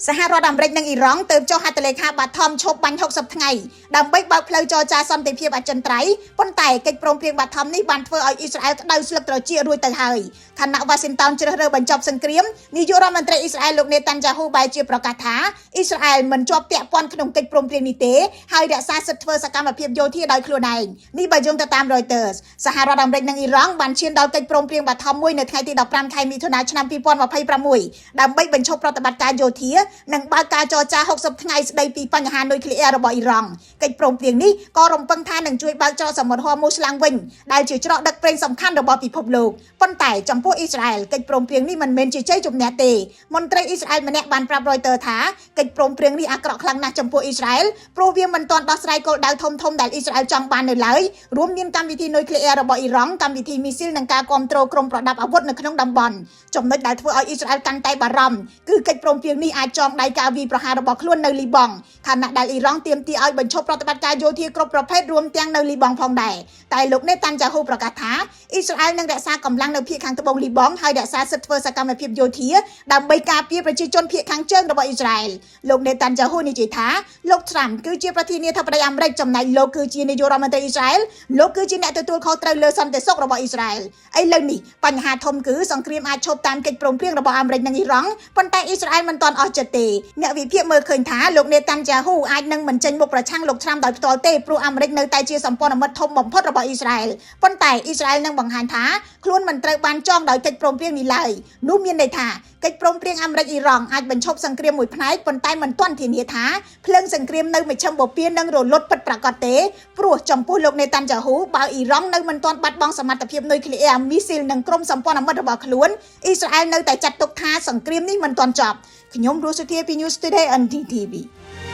សហរដ្ឋអាមេរិកនិងអ៊ីរ៉ង់ទើបចុះហត្ថលេខាបឋមឈប់បាញ់60ថ្ងៃដើម្បីបើកផ្លូវចរចាសន្តិភាពអចិន្ត្រៃយ៍ប៉ុន្តែកិច្ចព្រមព្រៀងបឋមនេះបានធ្វើឲ្យអ៊ីស្រាអែលក្តៅស្លឹកត្រចៀករួចទៅហើយខណៈវ៉ាស៊ីនតោនជ្រើសរើសបញ្ចប់សង្គ្រាមនាយករដ្ឋមន្ត្រីអ៊ីស្រាអែលលោកនេតាន់យ៉ាហ៊ូបែរជាប្រកាសថាអ៊ីស្រាអែលមិនជាប់ពាក់ព័ន្ធក្នុងកិច្ចព្រមព្រៀងនេះទេហើយរក្សាសិទ្ធិធ្វើសកម្មភាពយោធាដោយខ្លួនឯងនេះបើយោងទៅតាម Reuters សហរដ្ឋអាមេរិកនិងអ៊ីរ៉ង់បានឈានដល់កិច្ចព្រមព្រៀងបឋមមួយនៅថ្ងៃទី15ខែមិថុនាឆ្នាំ2026ដើម្បីបញ្ឈប់ប្រតិបត្តិការយោធានិងបើកការចរចា60ថ្ងៃស្ដីពីបញ្ហានុយក្លេអ៊ែររបស់អ៊ីរ៉ង់កិច្ចព្រមព្រៀងនេះក៏រំពឹងថានឹងជួយបើកច្រកសមុទ្រហូមូសឡើងវិញដែលជាច្រកដឹកប្រេងសំខាន់របស់ពិភពលោកប៉ុន្តែចំពោះអ៊ីស្រាអែលកិច្ចព្រមព្រៀងនេះមិនមែនជាជ័យជំនះទេមន្ត្រីអ៊ីស្រាអែលម្នាក់បានប្រាប់ Reuters ថាកិច្ចព្រមព្រៀងនេះអាក្រក់ខ្លាំងណាស់ចំពោះអ៊ីស្រាអែលព្រោះវាមិនទាន់ដោះស្រាយគោលដៅធំៗដែលអ៊ីស្រាអែលចង់បាននៅឡើយរួមមានកម្មវិធីនុយក្លេអ៊ែររបស់អ៊ីរ៉ង់កម្មវិធីមីស៊ីលនិងការគ្រប់គ្រងក្រុមប្រដាប់អាវុធនៅក្នុងតំបន់ចំណុចដែលធ្វើឲ្យអ៊ីស្រាអែលកាន់តែបារម្ភគឺកិច្ចព្រមព្រៀងនេះអាចចងដៃការវាយប្រហាររបស់ខ្លួននៅលីបង់ខណៈដែលអ៊ីរ៉ង់ទាមទារឲ្យបញ្ឈប់ប្រតិបត្តិការយោធាគ្រប់ប្រភេទរួមទាំងនៅលីបង់ផងដែរតែលោកនេតាន់យ៉ាហ៊ូប្រកាសថាអ៊ីស្រាអែលនឹងរក្សាកម្លាំងនៅភាគខាងត្បូងលីបង់ហើយរក្សាសិទ្ធិធ្វើសកម្មភាពយោធាដើម្បីការពារប្រជាជនភាគខាងជើងរបស់អ៊ីស្រាអែលលោកនេតាន់យ៉ាហ៊ូនិយាយថាលោកត្រាំគឺជាប្រធានាធិបតីអាមេរិកចំណែកលោកគឺជានាយករដ្ឋមន្ត្រីអ៊ីស្រាអែលលោកគឺជាអ្នកទទួលខុសត្រូវលើសន្តិសុខរបស់អ៊ីស្រាអែលឥឡូវនេះបញ្ហាធំគឺសង្គ្រាមអាចឈប់តាមកិច្ចព្រមព្រៀងរបស់អាមេរិកនិងអ៊ីរ៉ង់ប៉ុន្តែអ៊ីស្រាអែលមិនទាន់អស់ចិត្តទេអ្នកវិភាគមើលឃើញថាលោកនេតាន់យ៉ាហ៊ូអាចនឹងមិនចេញមុខប្រឆាំងលោកត្រាំដោយផ្ទាល់ទេព្រោះអាមេរិកនៅតែជាសម្ព័ន្ធមិត្តធំបំផុតរបស់អ៊ីស្រាអែលប៉ុន្តែអ៊ីស្រាអែលនឹងបង្ហាញថាខ្លួនមិនត្រូវបានចងដោយកិច្ចព្រមព្រៀងនេះឡើយនោះមានន័យថាកិច្ចព្រមព្រៀងអាមេរិកអ៊ីរ៉ង់អាចបញ្ឈប់សង្គ្រាមមួយផ្នែកប៉ុន្តែមិនទាន់ធានាថាភ្លើងសង្គ្រាមនៅមជ្ឈិមបូព៌ានឹងរលត់ពិតប្រាកដទេព្រោះចំពោះលោកនេតាន់យ៉ាហ៊ូបើអ៊ីរ៉ង់នៅមិនទាន់បាត់បង់សមត្ថភាពនុយក្លេអ៊ែរមីស៊ីលនិងក្រុមសម្ព័ន្ធមិត្តរបស់ខ្លួនអ៊ីស្រាអែលនៅតែចាត់ទុកថាសង្គ្រាមនេះមិនទាន់ចប់ខ្ញុំរស់សុធាពី News Today NDTV។